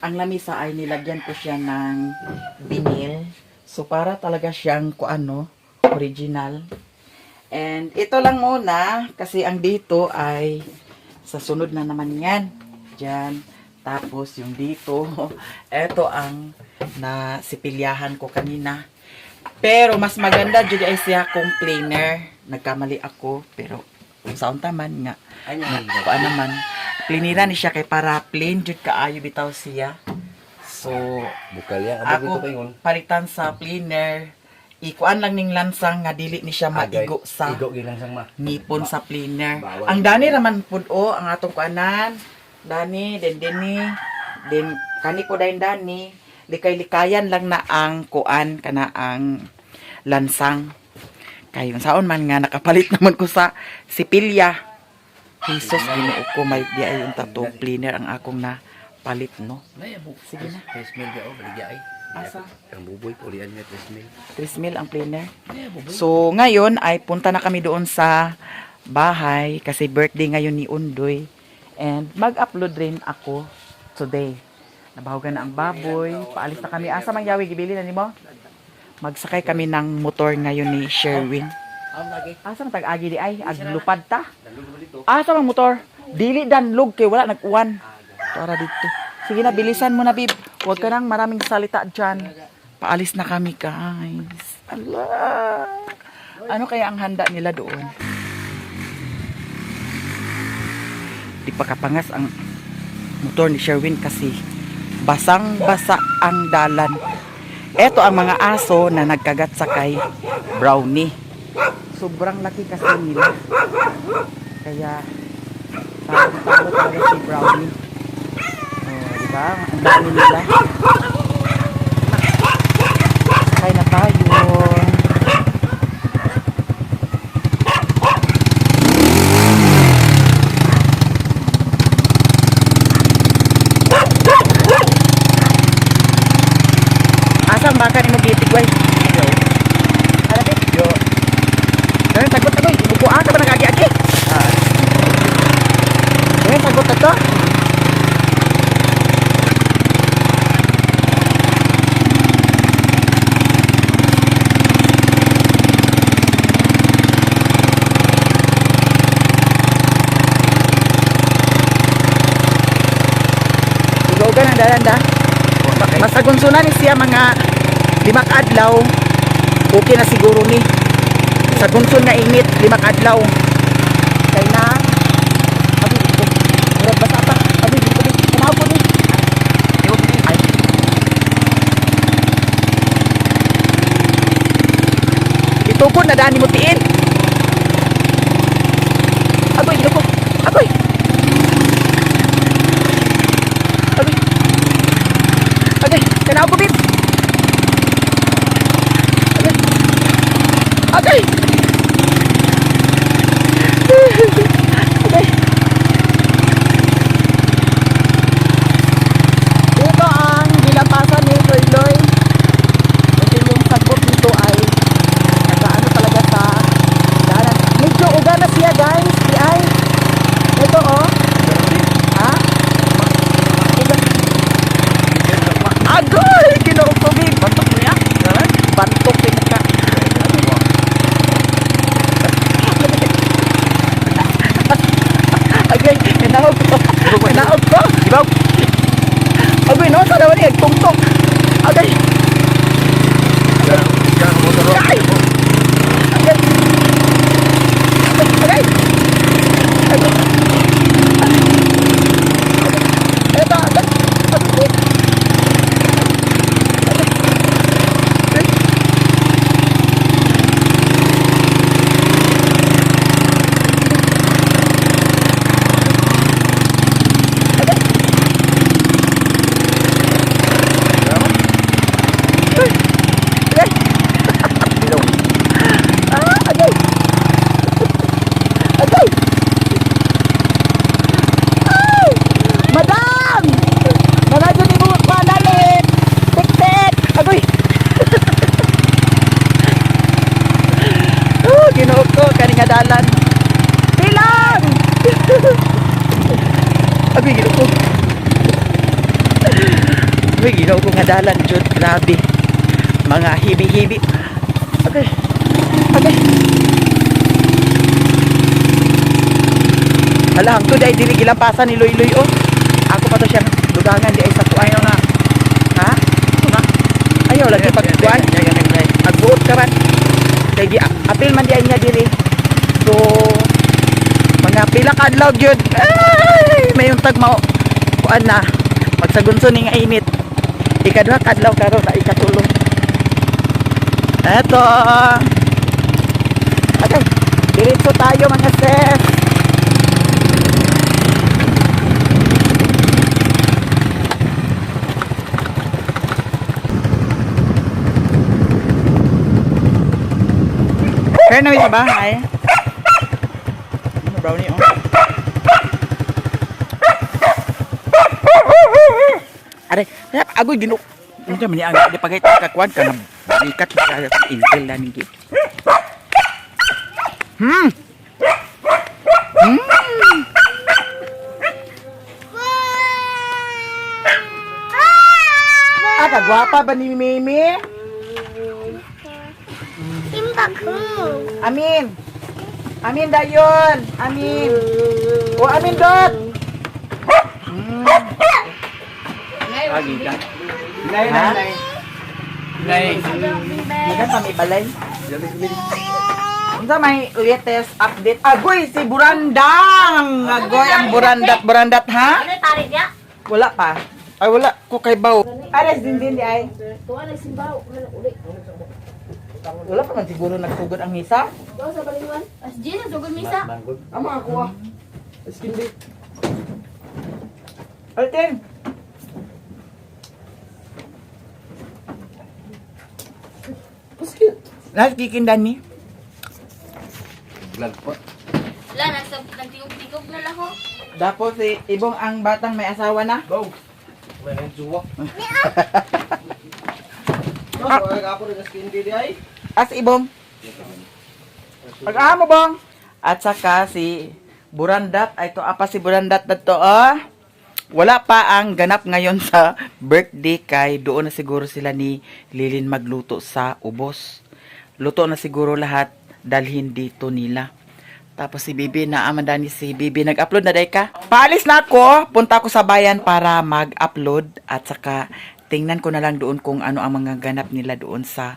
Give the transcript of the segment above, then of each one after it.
Ang lamisa ay nilagyan ko siya ng vinyl. So, para talaga siyang kuano, original. And ito lang muna, kasi ang dito ay sa sunod na naman yan. Diyan. Tapos yung dito, ito ang nasipilyahan ko kanina. Pero mas maganda jud ay siya kung plainer. Nagkamali ako, pero kung saan taman nga. Ay, Nga, kuan naman. Plinira ni siya kay para plain jud kaayo bitaw siya. So, Bukal ya, abog ako ito paingon. palitan sa planer, ikuan lang ning lansang nga dili ni siya maigo sa Igo gilang sang ma. ngipon sa planer. Bawal. Ang dani raman pud o ang atong kuanan. Dani, den dini, den kani po dayon dani, likay-likayan lang na ang kuan kana ang lansang. Kay saon man nga nakapalit naman ko sa sipilya. Jesus, Ginoo ko, may di ay unta to cleaner ang akong na palit, no. Sige na. 3 mil ba oh, baligya ay. Asa? Ang buboy pulian nga 3 mil. 3 mil ang cleaner. So, ngayon ay punta na kami doon sa bahay kasi birthday ngayon ni Undoy. And mag-upload rin ako today. Nabahugan na ang baboy. Paalis na kami. Asa man yawi, gibili na nimo? Magsakay kami ng motor ngayon ni Sherwin. Asa man tag-agi di ay? Aglupad ta. Asa man motor? Dili danlog kay wala nag-uwan. Tara dito. Sige na, bilisan mo na, babe. Huwag ka nang maraming salita dyan. Paalis na kami, guys. Ala. Ano kaya ang handa nila doon? Di pa kapangas ang motor ni Sherwin kasi basang-basa ang dalan. Eto ang mga aso na nagkagat sa kay Brownie. Sobrang laki kasi nila. Kaya talo-talo talaga si Brownie. Oh, di ba? Ang dami nila. Sakay na tayo. Asa ang baka ni magitig way? Ano Yo. Dahil sagot agoy, ibukuan ka ba nag-agi-agi? Ah. Dahil sagot na to. Uga-uga ng dalan da. Masagunsunan ni siya mga 5 ka adlaw. Okay na siguro ni. Sa gunsun nga init, 5 ka adlaw. Kay na. Abi, dito. Murag basa pa. Abi, dito. Kumaw ko ni. Ay. Itukod na dani mo tiin. Agoy, ginoo ko. Agoy. Agoy. Agoy, kanaw ko, babe. Agoy. Agoy. Agoy. Ito ang gilapasan ni Loy. Kasi yung sagbot dito ay nagaano talaga sa daanan. Medyo uga na siya, guys. Di ay. Ito oh. Ha? Uga. Agoy! Ginoo ko, babe. Bantok niya. Bantok din ka. Agay, hinaog ko. Hinaog ko. Ibaw. Agoy, no? Sa daw ni, tungtong. Agay. Agay! Agay! Agay! Agay! Eto, agay! Agay! Agay! Uy, ginoo ko nga dalan jud, grabe. Mga hibi-hibi. Okay. Okay. Hala, hangtod ay dili gilampasan ni Loy Loy oh. Ako pa to siyang dugangan di ay sa kuan na. Ha? Na. Ayaw lagi pag kuan. Agbuot ka man. Kay gi apil man di ay niya diri. So mga pila ka adlaw gyud. Ay, may untag mao kuan na. Magsagunso ni nga init. Ikaduha ka adlaw karon na ikatulo. Eto. Okay. Diretso tayo mga sis. Kaya namin sa bahay. Ano, brownie oh. Aray, agoy ginu. Unsa man ni ang di pagay kakuan ka na ikat ka sa Intel na ning. Ah, kagwapa ba ni Mimi? Amin. Amin dayon. Amin. O amin dot. Agi ka. Nay, Ha? nay, nay. Gikan pa may balay. Unsa may latest update? Agoy si Burandang. Agoy ang Burandat, Burandat ha? Ano tarik niya? Wala pa. Ay wala ko kay baw. Ares din din di ay. Tuwa nagsimbaw. Ano uli? Wala pa man siguro nagsugod ang misa. Tuwa sa balingan. As Gina, sugod misa. Manggod. Ama ako ah. Skindi. Altin. Lahat kikindan ni. Vlog po. Wala, nagtigog-tigog na lang ho. Dapat si Ibong ang batang may asawa na. Go. May nang juwa. As Ibong. Pag-amo bong. At saka si Burandat ay to apa si Burandat na to ah. Wala pa ang ganap ngayon sa birthday kay doon na siguro sila ni Lilin magluto sa ubos. Luto na siguro lahat dalhin dito nila. Tapos si Bibi na amanda ni si Bibi nag-upload na day ka. Paalis na ako, punta ako sa bayan para mag-upload at saka tingnan ko na lang doon kung ano ang mga ganap nila doon sa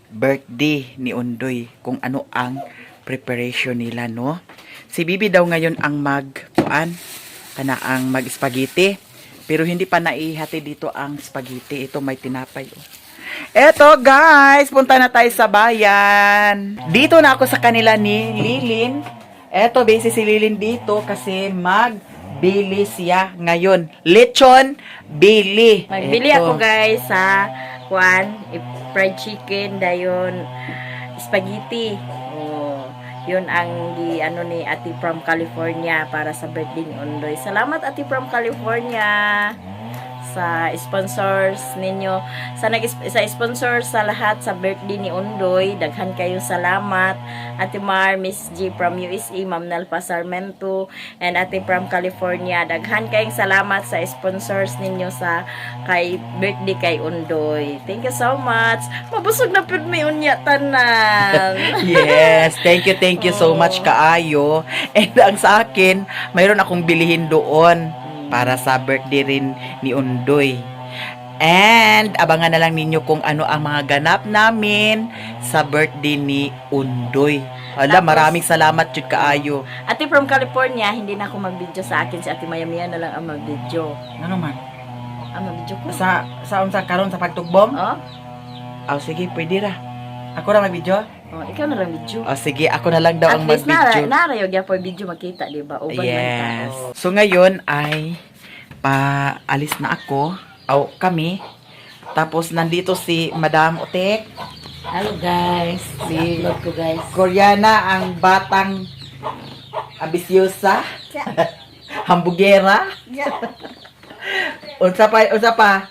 birthday ni Undoy, kung ano ang preparation nila, no? Si Bibi daw ngayon ang magkuan, kana ang mag-spaghetti. Pero hindi pa naihati dito ang spaghetti. Ito may tinapay. Oh. Eto guys, punta na tayo sa bayan. Dito na ako sa kanila ni Lilin. Eto, busy si Lilin dito kasi magbili siya ngayon. Lechon Bili. Magbili Eto. ako guys sa kuan, fried chicken dayon spaghetti. Oh, yun ang gi ano ni Ate from California para sa birthday ni Ondoy. Salamat Ate from California sa sponsors ninyo, sa nag sa sponsor sa lahat sa birthday ni Ondoy. Daghan kayo salamat. Ate Mar, Miss G from USA, Ma'am Nalpa Sarmento, and Ate from California. Daghan kayong salamat sa sponsors ninyo sa kay birthday kay Undoy. Thank you so much. Mabusog na pud mi unya tanan. Yes, thank you so much kaayo. And ang sa akin, mayroon akong bilihin doon para sa birthday rin ni Undoy. And abangan na lang ninyo kung ano ang mga ganap namin sa birthday ni Undoy. Hala, Tapos- maraming salamat jud kaayo. Ate from California, hindi na ako mag-video sa akin. Si Ate Mayamia na lang ang mag-video. Ano man? Ang mag-video ko. Sa unsa karon sa pagtugbong? Oh? Oh, sige, pwede ra. Ako ra mag-video? Oh, ikaw na lang video. Oh, sige, ako na lang daw At ang least mag-video. na narayo gyapon video makita, di ba? Uban man Yes. tao. So ngayon ay paalis na ako. O kami. Tapos nandito si Madam Otek. Hello guys. Si- Upload ko guys. Koreana ang batang ambisyosa. Hambugera. Unsa pa, unsa pa?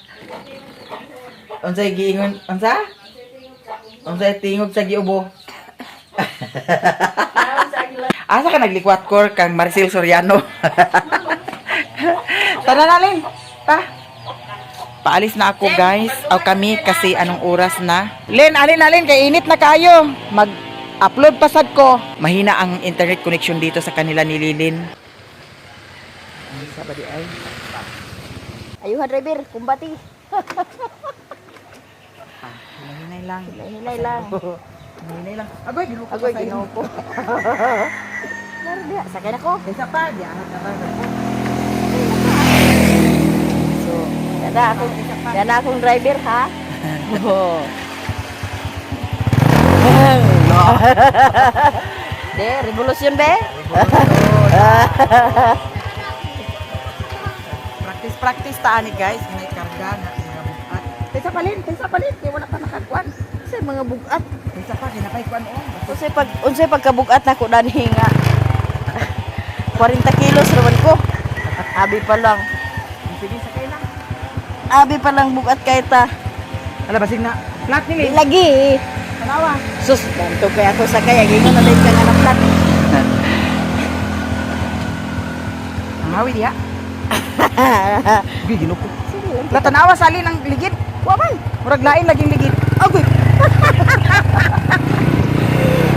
Unsa giingon, unsa? Unsa tingog sa giubo? Asa ka naglikwat kor kang Marcel Soriano? Tara na, Lin. Ta. Paalis na ako, guys. O kami kasi anong oras na. Len, alin, alin, kay init na kayo. Mag-upload pa sad ko. Mahina ang internet connection dito sa kanila ni Lilin. Ang sa ba di ay? Ayuha driver, kumbati. Ah, hinay lang. Hinay lang. Hinay lang. Agoy, ginoo ko. Agoy, Ginoo ko. Meron diha, sakay na ko. Isa pa, di angat na ba? So, dada akong driver ha. Oo. De, revolution be. Practice, practice ta ani guys. Hinay karga na mga bukat. Kaysa palin, kaysa palin. Kaya wala pa nakakuan. Sa mga bugat. Kaysa pa, kinapay kuan oh. Unsay pagkabugat nako danhi nga 40 kilos raman ko. Abi pa lang. Sige, sakay lang. Abi pa lang bugat kay ta. Ala, basig na. Flat ni Lin. Lagi. Tanawa. Sus, danto kay ako sakay gingon na din ka nga na flat. Ang hawi diha. Uy, ginoo ko. La tanawa sali ng ligid. Wa man. Murag lain laging ligid. Agoy.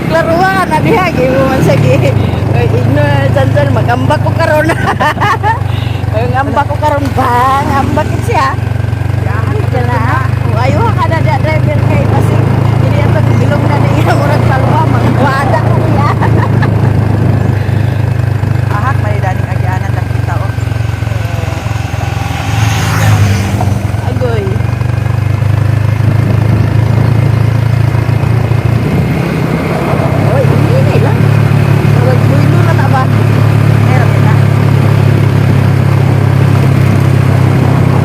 Klaruha na diha gimo man sa gi. Oy, igno sansan magambak ko karon. Ang ambak ko karon ba? Ambak gid siya. Dala. O ayo ka na diha driver kay basig dili ato bilong na niya murag kalwa magwada ko niya. Ahak may daning agianan nakita oh. Agoy. Oy, hindi lang. Murag builo na na ba? Meron na.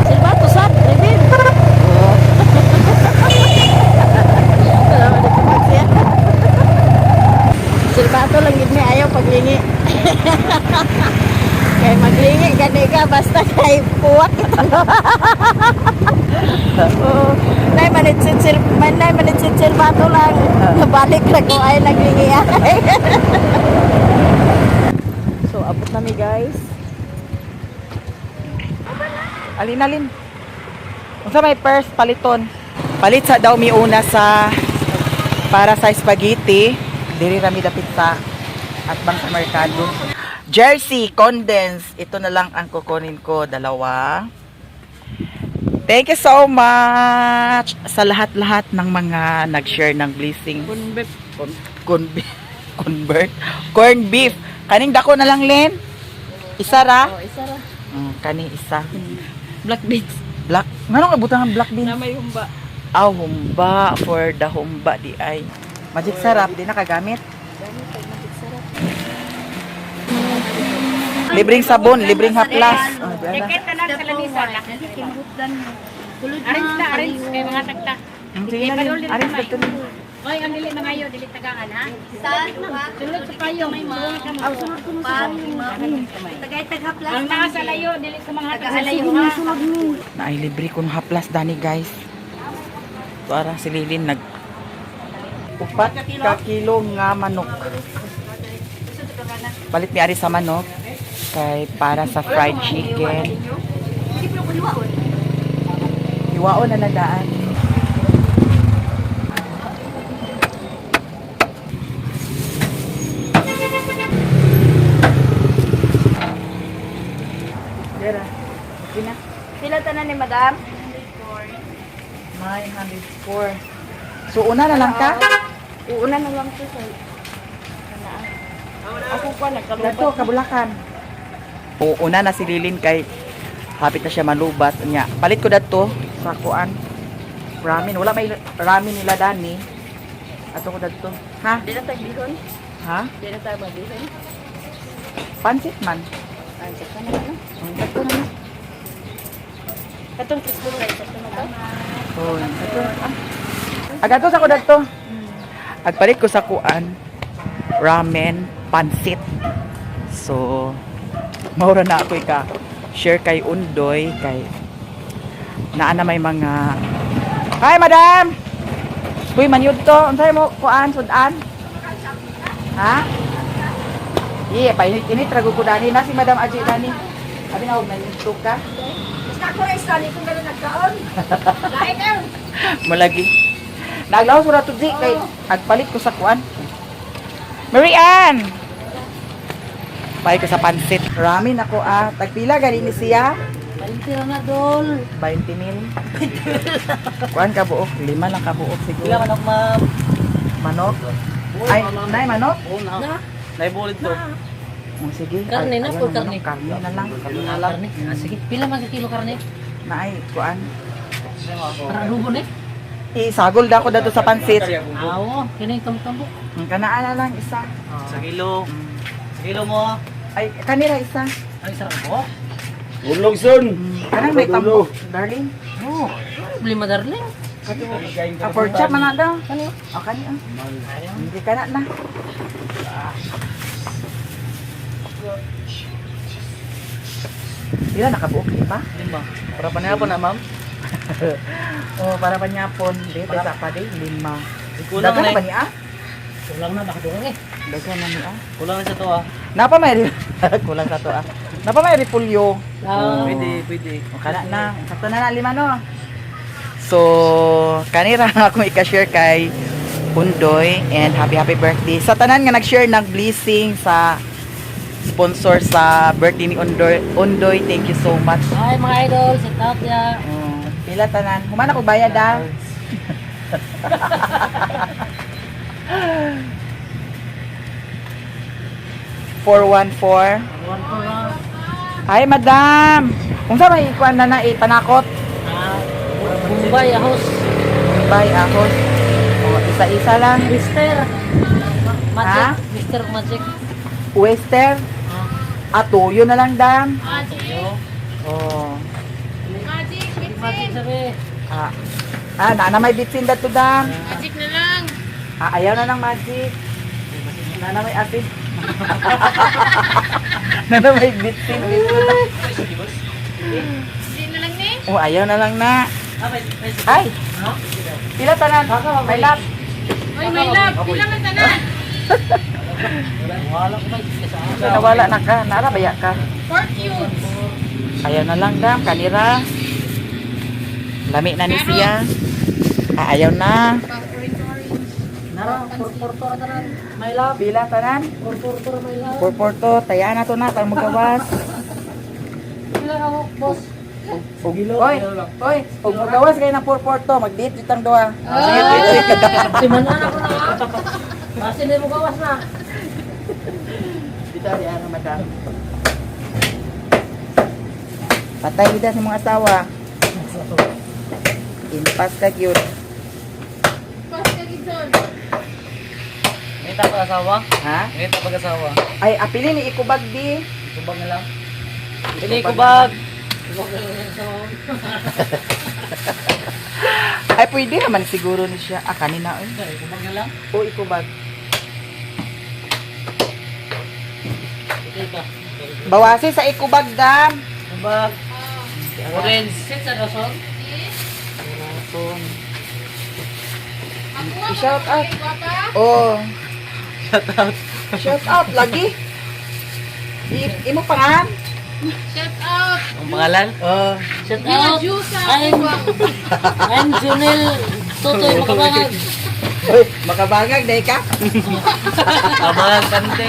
Silbato sad, driver. Oh. Salamat na kapag siya. Silbato lang gid ni ayaw paglingi. Kay maglingi gani ka basta kay puwak ito. Oo. Nay manit sil man nay manit silbato lang. Nabalik ra ko ay naglingi ay. So abot na mi guys. Alin alin. Unsa may first paliton? Palit sa daw mi una sa para sa spaghetti. Diri ra mi dapit sa at bang sa merkado. Jersey condense. Ito na lang ang kukunin ko, dalawa. Thank you so much sa lahat-lahat ng mga nag-share ng blessing. Convert. Corn beef. Convert. Corn beef. Kaning dako na lang, Len. Isa ra. Oh, isa ra. Kaning isa. Black beans. Black. Nganong abutan ang black beans? Na may humba. Aw, humba. For the humba di ay. Magic sarap, di nakagamit. Libreng sabon, libreng haplas. Oh, di ala. Arrange na, arrange kay mga tagta. Sige na, Lin. Aris ka to, Lin. Oy, ang dili mga yo, dili tagangan ha. Sunod sa payo. Ang naa sa layo, dili sa mga tagalayo ha. Na ay libre kong haplas dani guys. Para si Lilin nag 4 ka kilo nga manok. Palit mi ari sa manok kay para sa fried chicken. Hiwaon na lang daan. Dera. Okay na. Pila tanan ni madam? 904. So una na lang ka? Uuna na lang to sa Ako pa nagkalubat. Dato, kabulakan. O, una na si Lilin kay hapit na siya malubat niya. Palit ko dato sa kuan. Ramen. Wala may ramen nila dani. Ato ko dato. Ha? Di na tayo bihon. Ha? Di na tayo magbihon. Pansit man. Pansit ka na ano? Dato na na. Katong crispy fries ato na to. Oh, dato. Ah. Agato sa ko dato. Agpalit ko sa kuan. Ramen, pansit. So, maura na ako ika share kay Undoy kay naa na may mga. Hi madam. Uy, manyud to. Unsay mo kuan sudan? Ha? Iye, painit-init ra gud ko dani na si Madam Aji dani. Abi na og nanyud ka. Ako ra isa ni kung gano'n nagkaon. Lahi ka. Malagi. Naglawas ko na to di kay agpalit ko sa kuan. Marian! Bay ko sa pansit. Ramen ako ah. Tagpila gani ni siya? 20 na dol. 20 mil. Kuan ka buok, lima lang ka buok siguro. Pila manok, ma'am? Manok? Ay, nay manok? Oo na. Naibulit to. Oh, sige. Karne Ay, na, ayaw full ng karne. manok. Karne na lang. Karne. Ah, sige. Pila man ka kilo karne? Naay, kuan. Para adobo ni. Isagol da ako dato sa pansit. Awo, kini tambok. Ang kanaan na lang isa. Sa kilo. Sa kilo mo ah. Ay, kanira isa. Ay sarap ko. Ulog son. Kanang may tambok, darling. Oh, problema darling. Ah, pork chop man na daw. Kani? Oh, kani ah. Hindi ka na na. Pila nakabuok di pa? Lima. Para panahapon na, ma'am. Oh, para panyapon. Di, sa pa di, lima. Kulang Dagan na na ba eh. niya? Kulang na baka dugang eh. Dagan na niya. Kulang na sa to ah. Napa may kulang sa to ah. Napa may repulyo. Ah, Pwede, pwede. O kana na, sakto na na lima no. So, kanira nga akong ika-share kay Undoy and happy happy birthday. Sa tanan nga nag-share ng blessing sa sponsor sa birthday ni Undoy, Undoy, thank you so much. Hi mga idol, shout out ya. Oh, pila tanan. Human ako bayad ah. 414. Hi, madam. Kung sa may ikuan na na eh, panakot. Ah, Bombay ahos. Bye, ahos. Oh, isa-isa lang. Mister. Magic, Ha? Mister Magic. Oyster. Ato, yun na lang, dam. Magic. Oh. Magic, Magic bitsin. sabi. Ah, ah na, na may bitsin dato, dam. Magic na lang. Ah, ayaw na ng magic. Na na may asin. Na na may bitsin dito. Hindi na lang ni. Oh, ayaw na lang na. Ay! Pila tanan? May lap. Oy, my love. Pila man tanan? Wala ko ba sa So, nawala na ka. Nara baya ka. 4 cubes. Ayaw na lang, dam. Kanira. Lami na ni siya. Ah, ayaw na. Orange, orange. Nara, 444 tanan. My love, Pila tanan? 444 my love. 442. Tayaan na to na. Tayong magawas. Pila ka mo, boss? Oy, oy, pag magawas kayo ng 442, mag-date ditang doa. Si Manan ako na. Kasi hindi mo gawas na. Dito, di ano, madam. Patay gid sa mga asawa. Impas ka gyud. Pas ka gidson. Ngita pag-asawa? Ha? Ngita pag-asawa. Ay, apili ni ikubag di. Kubag na lang. Pili kubag. Ay, pwede naman siguro ni siya. Ah, kanina oy. Kubag na lang. O ikubag. Okay ka. Bawasi sa ikubag dam. Kubag. Orange. Six ano, son? Ako Shout out. Guwapa. Oh, Shout out. shout out lagi. Imo pangalan? Shout out. Ang pangalan? Oh. Shout Yung out. juice sa I'm Junel Tutoy Makabangag. Uy, makabangag day ka. Kabag kante.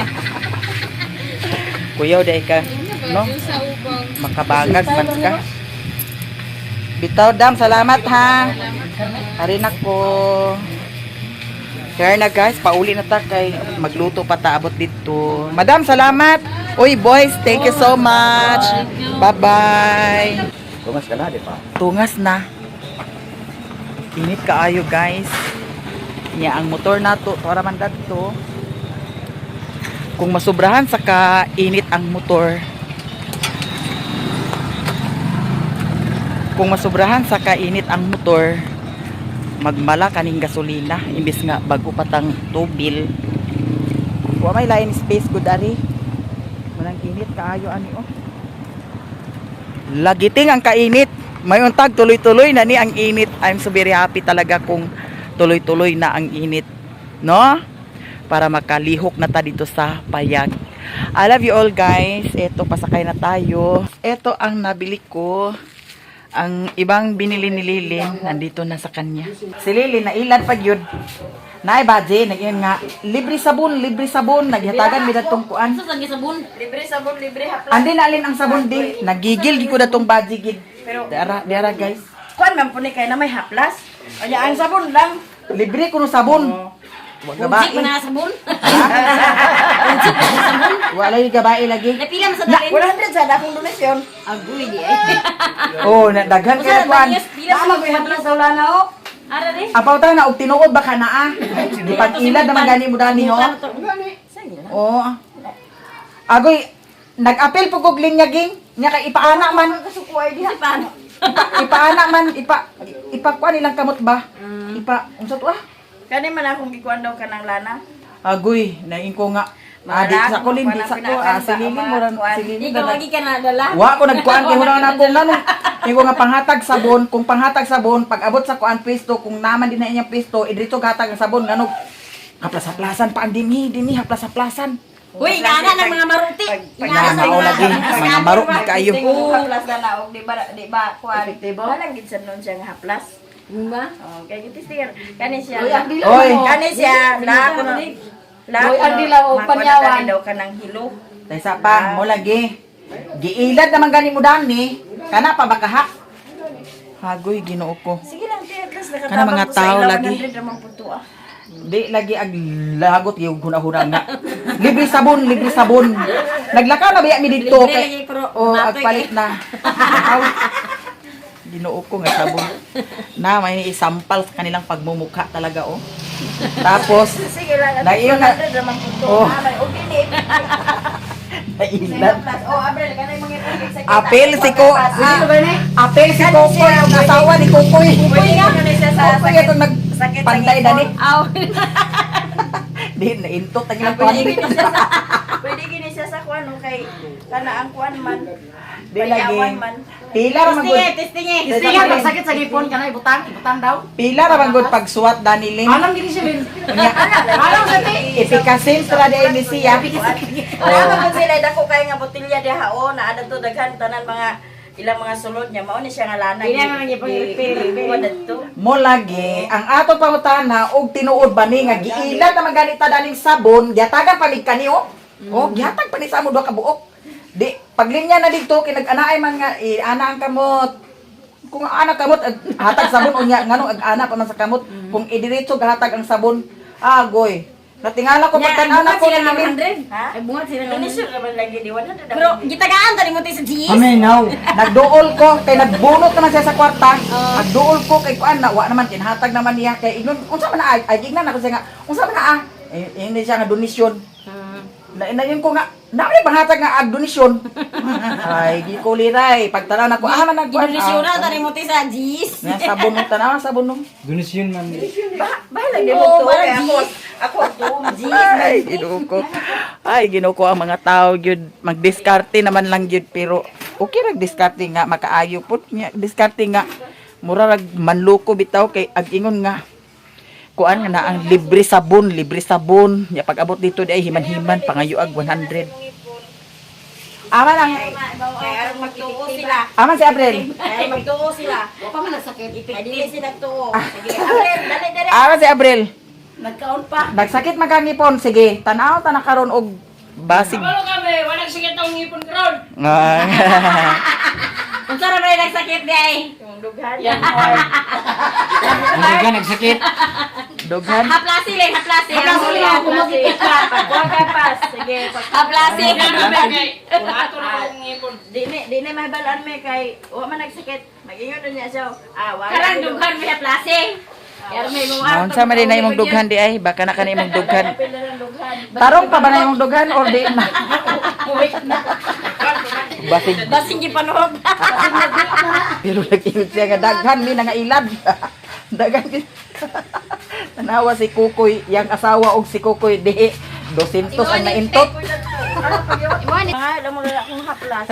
Kuyaw day ka. No? Juice sa ubang. Makabangag man ka. Bitaw dam, salamat ha. Ari na ko. Kaya na guys, pauli na ta kay magluto pa ta abot dito. Madam, salamat. Uy boys, thank you so much. Bye-bye. Tungas ka na, di ba? Tungas na. Init kaayo guys. Nya ang motor nato, tora man dadto. Kung masubrahan sa kainit ang motor. Kung masubrahan sa kainit ang motor, magmala kaning gasolina imbis nga bago pa tang tubil. Wa may lain space gud ari. Manang init kaayo ani oh. Lagiting ang kainit. May untag tuloy-tuloy na ni ang init. I'm so very happy talaga kung tuloy-tuloy na ang init. No? Para makalihok na ta dito sa payag. I love you all guys. Eto, pasakay na tayo. Eto ang nabili ko. Ang ibang binili ni Lilin, nandito na sa kanya. Si Lilin, nailad pag yun. Naay baje, nag nga, libre sabon, libre sabon, naghatagan mi datong kuan. Sabon. Libre sabon, libre haplas. Andi na alin ang sabon di, nagigil gi ko datong baje gid. Pero diara, diara guys. Kuan man po ni kay na may haplas. Kanya ang sabon lang. Libre kuno sabon. Wa gabae. na sabon. Wala yung gabae lagi. Napila mo sa Na, 100 sa akong donasyon. Agoy di eh. Oh, na daghan kay kuan. Pila sa Haplas sa wala na oh. Ara di. Apaw ta na og tinuod ba ka na ah. Gipag-ilad naman gani mo dani ho. Oo. Agoy, nag-apel po kog linya ging. Nya kay ipaana man. Paano? Ipaana man, ipa kuan ilang kamot ba? Ipa unsa to ah? Kani man akong gikuan daw kanang lana. Agoy, naing ko nga. Ah, di sa ko lin, di sa ko. Ah, sililin mo ran, sililin Ikaw na. lagi ka na dala. Wa ko nagkuan kay hunaw na ko ngano. Ingo nga panghatag sabon, kung panghatag sabon, pag abot sa kuan pwesto, kung naman din na inyang pwesto, idrito gatag ang sabon ngano. Haplas-haplasan pa ang dinhi, dinhi haplas-haplasan. Uy, ingana ng mga maruti. Na mao lagi, mga maro di kayo. Haplas na na og di ba kuan. Walang gid sa nun siya nga haplas. Ba? Oh, kay gitistingan kani siya. Uy, ang dilaw Oy. mo. Kani siya la ko na. La Uy, ang dilaw og panyawan. daw kanang hilo. Taysa pa, mo lagi. Giilad naman gani mo dani. Kana pa ba kahak? Hagoy, Ginoo ko. Sige lang ti at least Kana nakatabang mga ko sa tao ila, lagi. 100 ramang puto ah. Di lagi ag lagot yung huna-huna nga. Libre sabon, libre sabon. Naglakaw na biya mi didto Libre kay lagi, pero oh, matoy agpalit na. Aw. Ginoo ko nga sabon. Na may isampal sa kanilang pagmumukha talaga oh. Tapos Sige lang, at least Naiyon na- 100 ramang puto. Oh. Ah, may okay ni. nailad. Haplas. Oh, Abril kanay mga ipon sa kita. Apel si ko. Ah, apel si Kokoy, ang asawa ni Kokoy. Pwede ko na siya sa Kokoy sakit. itong Sakit sa nagpantay ngipon. dani. Aw. Di naintot ang ilang Pwede tuwan. gini siya sa Pwede gini siya sa kuan no, kay kana ang kuan man. Di lagi. Payawan man. Pila ra man gud. Testing eh. Kasi nga magsakit sa gipon kana ibutang, ibutang daw. Pila ra man gud pagsuwat dani Lin. Alam gini siya Lin. Unya, Alam sa ti. Epikasin ra di ni siya. Wala man sila dako kay nga botelya diha o naa to daghan tanan mga ilang mga sulod niya mao ni siya nga lana. Di na man gipang-refill. Kuan dadto. Mo lagi ang ato pangutana og tinuod ba ni nga giilad na man ganita daning sabon, giatagan pa mig kani oh. Oh, gihatag pa ni sa amo duha ka buok. Di paglinya na didto kay nag-anaay man nga ana ang kamot. Kung ang ana kamot hatag sabon unya ngano ag ana pa man sa kamot kung idiretso gahatag ang sabon. Agoy. Natingala ko pagtan-ana ko sila ng ni 100. Ha? Ay, bungat sila ng 100. Donation ra man lagi di 100. Pero gitagaan tani mo tayo sa GS. Nagduol ko kay nagbunot naman siya sa kwarta. Nagduol ko kay kuan na wa naman kinhatag naman niya kay ingnon unsa man na ay, ay gignan ako siya nga unsa man na ah. Eh, ingnon siya nga donasyon. Na na yun ko nga na may panghatag nga ag donasyon. Ay gi ko liray pagtanaw na ko ah man nagkuan. Gidonisyon na tani mo tayo sa GS. Nga sabon mo tanaw sabon no. Donasyon man. Bahala di mo Oo, to parang kay ako ako to. Ay, Ginoo ko. Ay, Ginoo ko ang mga tao gyud magdiskarte naman lang gyud pero okay rag diskarte nga makaayo pud nya diskarte nga mura rag manloko bitaw kay ag ingon nga kuan nga na ang libre sabon nya pag abot dito di ay himan-himan pangayo ag 100. Aman ang Kay aron magtuo sila. aman si April. Kay magtuo sila. Wa pa man nagsakit. Kay dili sila nagtuo. Sige, Abril, dali dali. Aman si April. Nagkaon pa. Nagsakit man kang ngipon sige tan-aw ta na karon og basig. Kabalo kami, walang sakit ang ngipon karon. Ah. Unsa ra ba nagsakit di ay? Yung dughan. Hindi ka nagsakit. Dughan. Haplasi lang, haplasi. Haplasi lang ako Pagkuha ka pas. Sige, pag Haplasi. Di ni mahibalaan me kay wa man nagsakit. Mag-ingon na niya siya. Ah, wala. Karang dughan may haplasi. Yar may mga Naunsa man din na imong dughan di ay baka na ka na imong dughan. Pila ng dughan. Tarong pa ba na imong dughan or di na? Basig Basing gipanuhog. pero nag-ingon siya nga daghan mi nga ilad. Daghan mi. Tanawa si Kukoy, yang asawa og si Kukoy di 200 ang naintot. Mga alam mo na akong haplas.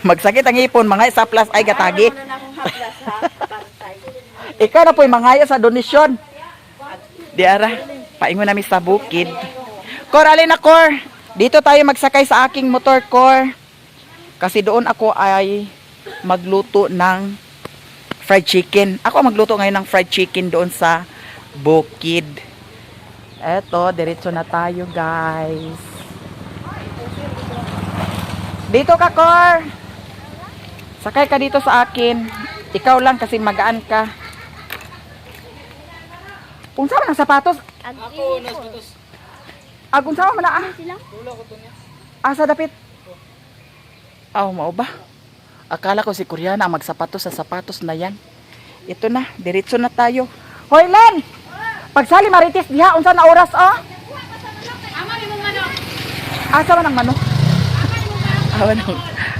Magsakit ang ipon mga isa plus ay gatagi. Alam mo na akong haplas ha. Pantay. Ikaw na po'y mangaya sa donasyon. Di ara, paingon nami sa bukid. Kor, alin na Kor. Dito tayo magsakay sa aking motor, Kor. Kasi doon ako ay magluto ng Fried chicken. Ako ang magluto ngayon ng fried chicken doon sa bukid. Eto, diretso na tayo, guys. Dito ka, Cor. Sakay ka dito sa akin. Ikaw lang kasi magaan ka. Unsa man ang sapatos? Ako, Ag unsa man na ah? Asa dapit? Aw, mao ba? Akala ko si Koreana ang magsapatos sa sapatos na yan. Ito na, diretso na tayo. Hoy, Len! Pagsali Marites diha, unsa na oras oh? Ama ni mong manok. Asa man ang manok?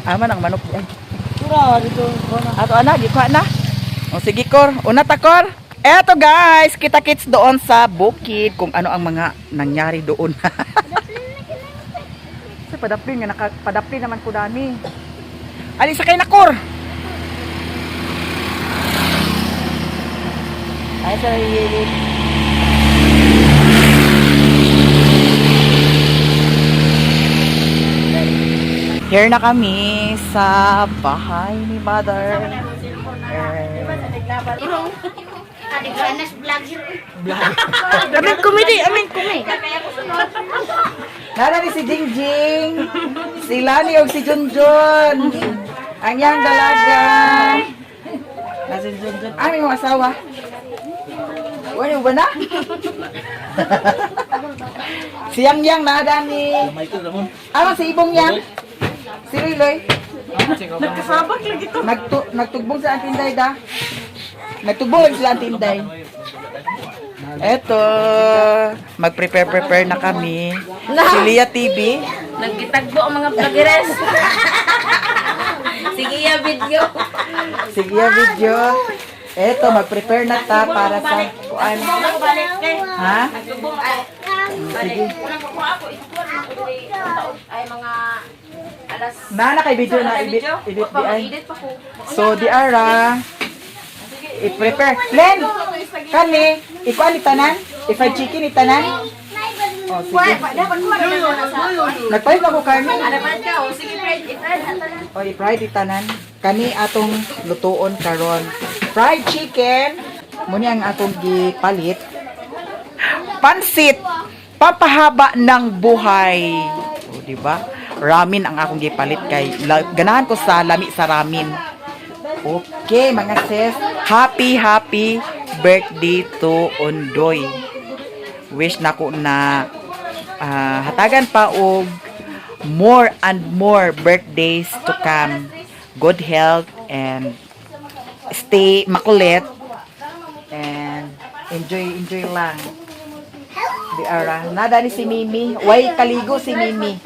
Ama ng manok diay. Pura dito. Ato ana, gikuha na. O sige Kor, una ta Kor. Eto guys, kita-kits doon sa bukid kung ano ang mga nangyari doon. Sa padaplin nga naka padaplin naman ko dami. Ali sakay na Kor. Ay sorry. Here na kami sa bahay ni Mother. Amin kumidi, amin kumi. Nara ni si Jingjing, si Lani og si Junjun. Ang iyang dalaga. Na si Junjun. Ah, may mga asawa. Wala ba na? Si Yang Yang na dani. Ano si Ibong Yang? Si Luy Luy. Nagkasabak lagi to. Nagtugbong sa Antinday da. Nagtugbong lang sila Antinday. Eto, mag-prepare-prepare na kami. Si Lia TV. Nagkitagbo ang mga vloggeres. Sige ya video. Sige, video. Eto, mag-prepare na ta para sa kuan. Balik kay. Ha? Balik. Unang kukuha ako ikuha ako diri ay mga alas Nana kay video na ibit video. ibit Pa di ay. edit pa ko. So di ara i-prepare. Len, kani ikuan ni tanan, i-fried chicken ni tanan. Oh, sige. Nagpalit na ko karne. Dapat ka oh, sige friend, i-friend O, i-fried itanan. Kani atong lutuon karon. Fried chicken. Muni ang atong gipalit. Pansit. Pampahaba ng buhay. O, di ba? Ramen ang akong gipalit kay ganahan ko sa lami sa ramen. Okay, mga sis. Happy, happy birthday to Ondoy. Wish nako na hatagan pa og more and more birthdays to come. Good health and stay makulit and enjoy enjoy lang. Di ara. Nada ni si Mimi. Way kaligo si Mimi.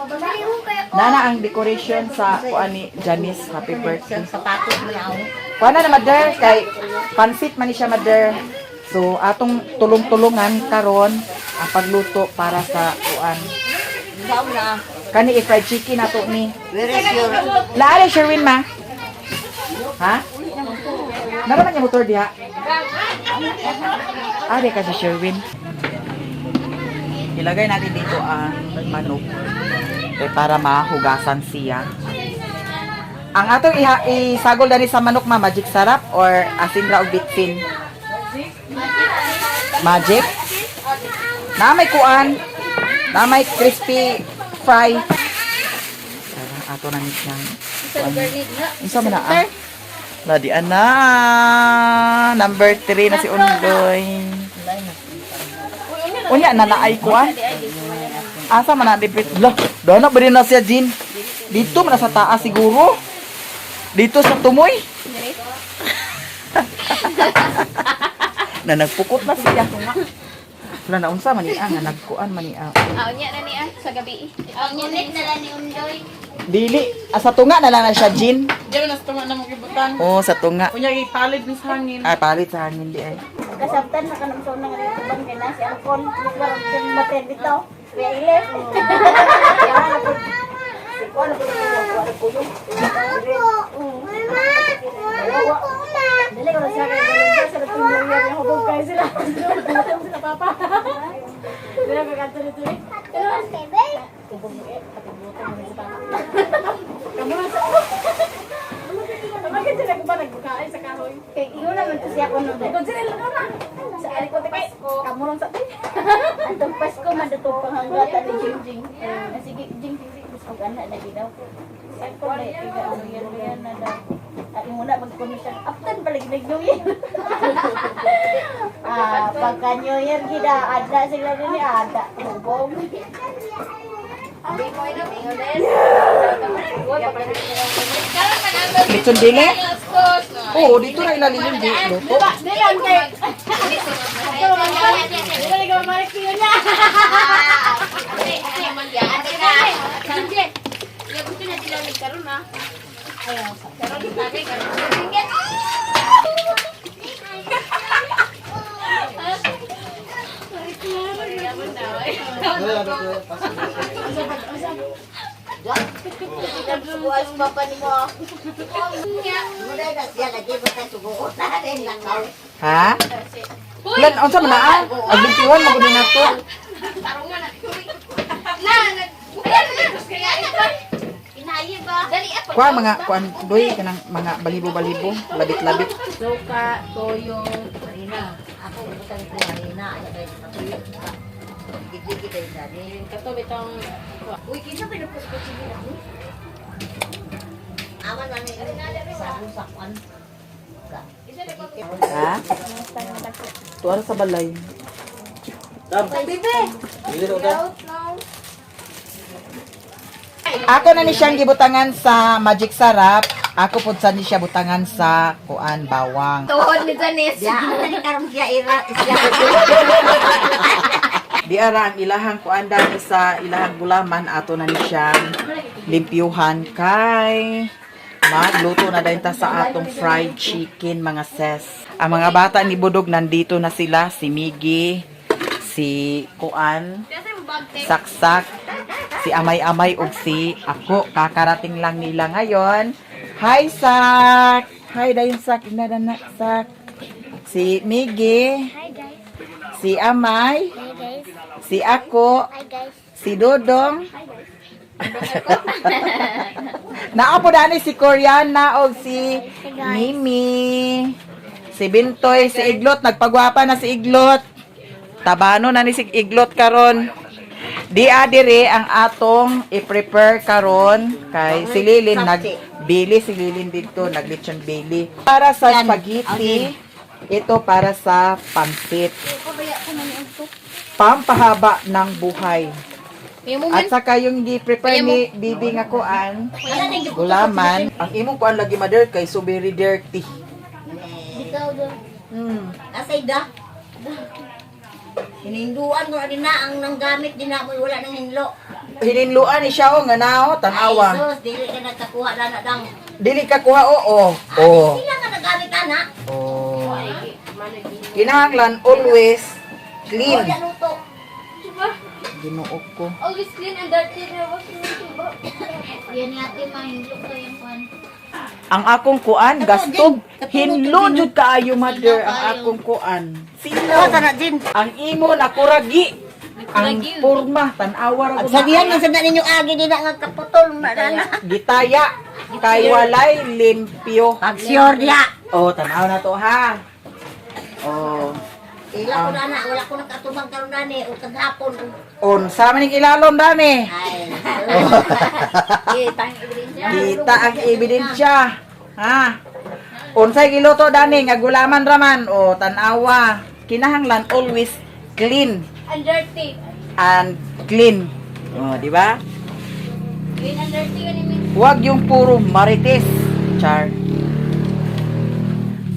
Nana ang decoration sa kuan ni Janice. Happy birthday. Sapatos na ako. Kuan na mother kay pansit man ni siya mother. So atong tulong-tulungan karon ang pagluto para sa kuan. Kani i-fried chicken nato ni. Where is your Laali Sherwin ma. Ha? Naraman niya motor diha. Ah, di ka si Sherwin. Ilagay natin dito ang manok eh, para mahugasan siya. Ang atong isagol dani sa manok ma, magic sarap or asin ra og bitsin? Magic? Na may kuan. Na may crispy fry. Tara, ato na ni siyang kuan. Unsa man na ah? Ladi ana. Number 3 na si Undoy. Unya na naay kuan. Asa man na dipit? Lah, dana ba din na siya Jin? Dito man na sa taas siguro. Dito sa tumoy. Na nagpukot na siya. Wala na unsa man niya nga nagkuan man niya. Unya na niya sa gabi. Unya na lang ni Undoy. Dili, ah, sa tunga na lang na siya Jin. Di ba nasa tunga na mo gibutan? Oo, sa tunga. Unya ipalit ni sa hangin. Ay, palit sa hangin di ay. Kasabtan na kanang sa unang rito bang kay na si Angkon warang mater bitaw. Kaya ilit. Dili ko na siya kay Balong sa natulong niya hubog kayo sila. Sila papa. Dili ko kanto dito. Kamu na sa. Bakit sila ko ba nagbukain sa kahoy? Kay iyo na Likod sila lang na. Sa ari ko Pasko. Kamurong sa tin. Antong Pasko man datong panghangata ni Jing Jing. Ah, sige, Jing Jing, sige, gusto ko anak lagi daw. Sa ko na iga ano yan yan na daw. At yung muna magkuno siya. After pa lagi nag New Year. Ah, pagka New Year gida ada sila din ada hubog. Litson dili? Oo, dito na ilalim yung luto. Dilan kay. Dili ka mamalik siya niya. Ha? Lan, unsa man naa? Ang 21 magud na to. Kuha mga kuan doy kanang mga balibo-balibo, labit-labit. Suka, toyo, harina. Ako, butang ko harina. Ay, kay patuyo. Gigigit ay dani. Kato bitong Uy, kinsa pa nagpusko siya ni? Aman na ni sa kuan. Ha? Tuara sa balay. Ako na ni siyang gibutangan sa Magic Sarap. Ako pud sa ni siya butangan sa kuan bawang. Tuhod ni Janice. Ya, ni karon siya ira siya. Di ara ang ilahang kuan dami sa ilahang gulaman ato na ni siyang limpyuhan kay magluto na dayon ta sa atong fried chicken, mga ses. Ang mga bata ni Budog nandito na sila, si Miggy, si Kuan, Saksak, si Amay-Amay ug si Ako. Kakarating lang nila ngayon. Hi Sak! Hi dayon Sak, ina na Sak. Si Miggy, Hi guys. si Amay, Hi guys. si Ako, Hi guys. si Dodong. Naa po dani si Koreana o si Mimi. Si Bintoy, si Iglot. Nagpagwapa na si Iglot. Tabano na ni si Iglot karon. Di adire ang atong i-prepare karon kay si Lilin nagbili si Lilin dito naglechon bili para sa spaghetti, ito para sa pancit, pampahaba ng buhay. At saka yung gi-prepare ni Bibi nga kuan, gulaman. Ang imong kuan lagi mother kay so very dirty. Bitaw do. Asay da. Hininduan ko na din na ang nanggamit din na mo wala nang hinlo. Hininluan ni siya o nga nao tan-awa. Ay sus, dili ka nagkakuha na na dang. Dili ka kuha oo. Oo. Sila nga nagamit ana. Oh. Kinahanglan always clean. Wala luto. Ginoo ko. Always clean and dirty na washing machine. Yan nga ate, mahindlok to yung kuan. Ang akong kuan gastog hinlo jud kaayo mother ang akong kuan. Sino? Ang imo nakuragi. Ang porma tan-awa ra gud na. Sabihan man sa ninyo agi din na nga kaputol na na. Gitaya kay walay limpyo. Pag sure dia. Oh, tanaw na to ha. Oh. Ila ko na na, wala ko nakatumang karon nani o kagapon. On sa maning ilalom dami. Ay. Kita ang ebidensya. Ha? Unsay giluto dani nga gulaman raman o tan-awa. Kinahanglan always clean And dirty. and clean. Oh, di ba? Clean and dirty yun yung Huwag yung puro marites. Char.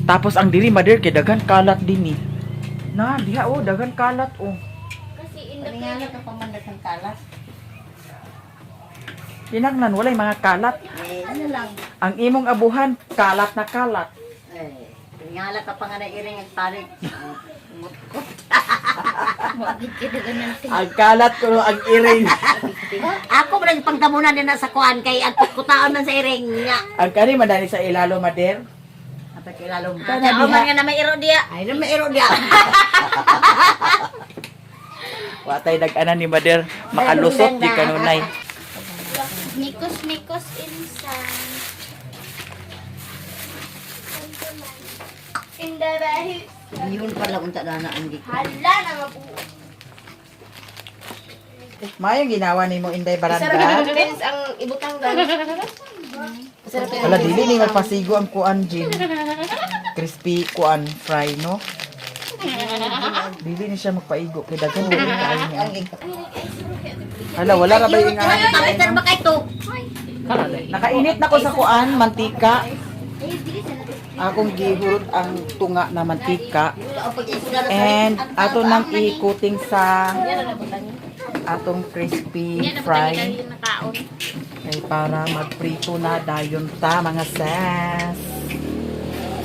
Tapos ang diri mother kay daghan kalat din eh. Na, diha oh, daghan kalat oh. Kasi in the Paringala ka pamandag ng kalas. Kinahanglan walay mga kalat. Eh, ano lang. Ang imong abuhan, kalat na kalat. Eh, paringala ka pa nga na iring ang tarik. Ang kalat ko ang iring. Ako man ang pangtamunan din na sa kuan kay ang kutaon man sa iring nga. Ang kani madani sa ilalo, mader. Apa kilalong. Kana Ako diha. man nga na may iro diya. Ay na may iro diya. Watay nag-ana ni mader, makalusot di kanunay. Nikos Nikos insan. In the bahi. Yun pala unta na ang giko. Hala na mabuo. Mayong ginawa nimo, Inday Baranda. Depends ang ibutang dan. Wala, dili ni magpasigo ang kuan, Jin. Crispy kuan fry, no? Dili ni siya magpaigo kay daghan dili kaayo niya. Hala, wala ra ba yung nga? Kapitan ba kay to? Nakainit na ko sa kuan, mantika. Akong gihurot ang tunga na mantika. And ato nang i-coating sa atong crispy fry. Kay para magprito na dayon ta, mga sis.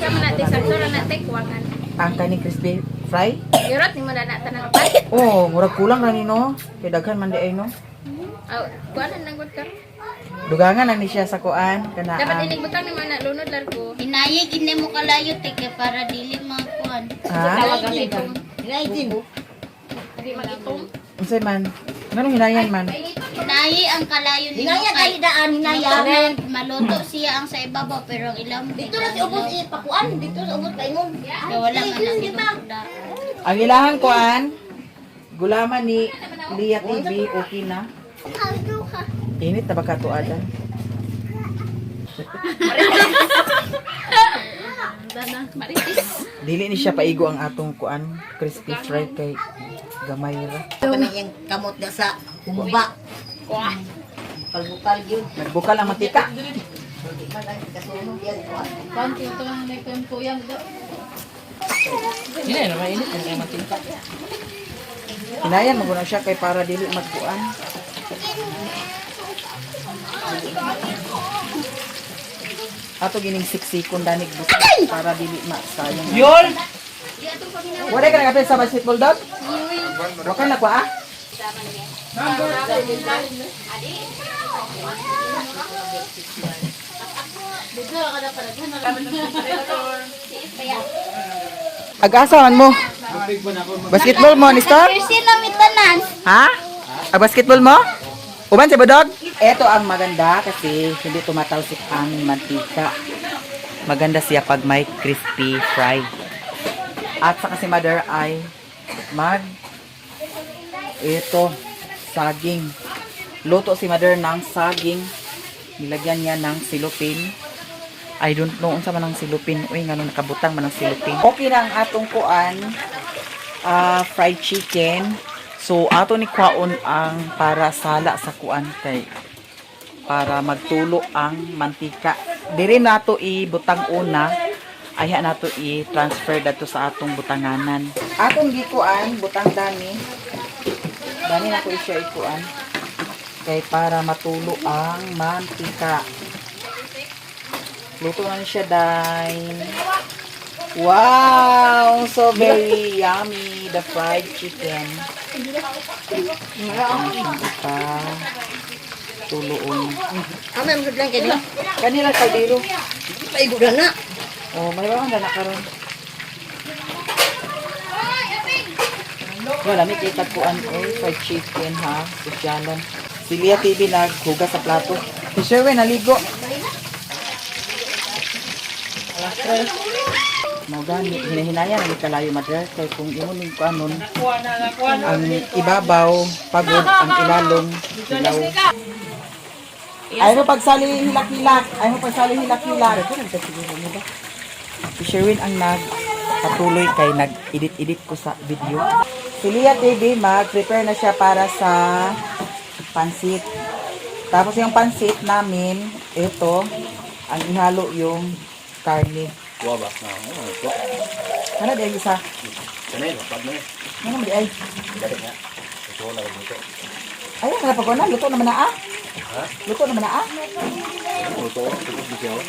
Sama natin sa sura natin kuwangan. Ang kaning crispy fry? Yurot ni mo na nata ng pat. Oh, murag kulang ra ni, no. Kay daghan man di ay, no. Aw, kuanan nang gud ka. Dugangan na ni siya sa kuan kana. Dapat inig butang ni mo na lunod largo. Hinayi gini mo kalayo te kay para dili makuan. Ha? Hinay. Dili mag-itom. Unsay man? Nganong hinayan man? Hinayi ang kalayo nimo Hinaya kay kay daan hinaya. maluto siya ang sa ibabaw pero ang ilam Dito na si ubos ipakuan, dito sa ubos paingon. Kay wala man ang ibabaw. Ang ilahang kuan, gulaman ni Lia TV, okay na. Init na ba katuadan? Maritis. Dili ni siya paigo ang atong kuan, crispy fry kay gamay ra. Kana yang kamot na sa humba. Kuah. Palbukal yun. Nagbukal ang mantika. Kasunog yan. Hindi na, mainit. Hindi na mantika. Hinayan mo siya kay para dili magkuan. Ato gining siksikon danig buta para dili masayang. Yun! Wala ka nagapil sa basketball dog? Wa ka na kwa ah? Ag-asa man mo. Basketball mo, Nestor? Sino mitanan? Ha? Ang basketball mo? Uban sa budog? Ito ang maganda kasi hindi tumatalsik ang mantika. Maganda siya pag may crispy fry. At saka si mother ay mag ito, saging. Luto si mother ng saging. Nilagyan niya ng silupin. I don't know unsa man ang silupin. Uy, ngano nakabutang man ang silupin. Okay na ang atong kuan, fried chicken. So ato ni kwaon ang para sala sa kuan kay para magtulo ang mantika. Diri nato ibutang una, ayha nato i-transfer dato sa atong butanganan. Atong gikuan, butang dami. Dami na ko siya ikuan kay para matulo ang mantika. Luto na ni siya, day. Wow! So very yummy, the fried chicken. Pa tuluon. Ame mo lang kay. Kanila kaldero. Paigo na na. Oh, may bawang na karon. Wala may kita kuan oy, fried chicken ha, sosyalan. Si Lia TV naghugas sa plato. Si Sherwin naligo. Alas 3. Mo gani hinahinaya na kalayo mother kay kung imo ning kuanon ang ibabaw pagod ang ilalong hilaw. Ay mo pagsali hilak-hilak, ay mo pagsali hilak-hilak. Si Sherwin ang nagpatuloy kay nag-edit-edit ko sa video. Si Lia TV, mag-prepare na siya para sa pansit. Tapos yung pansit namin, ito, ang ihalo yung karne. Kuha ba? Oo, kuha. Ano di ay isa? Kanay, mapad na eh. Ano di ay? Dali nga. Ito na lang ito. Ay, ang napagawa na. Luto naman na ah. Ha? Luto naman na ah. Ano, ito? Ito, ito,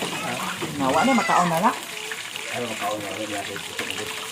Nawa na, makaon na na. Ano, makaon na. Ano, ito, ito.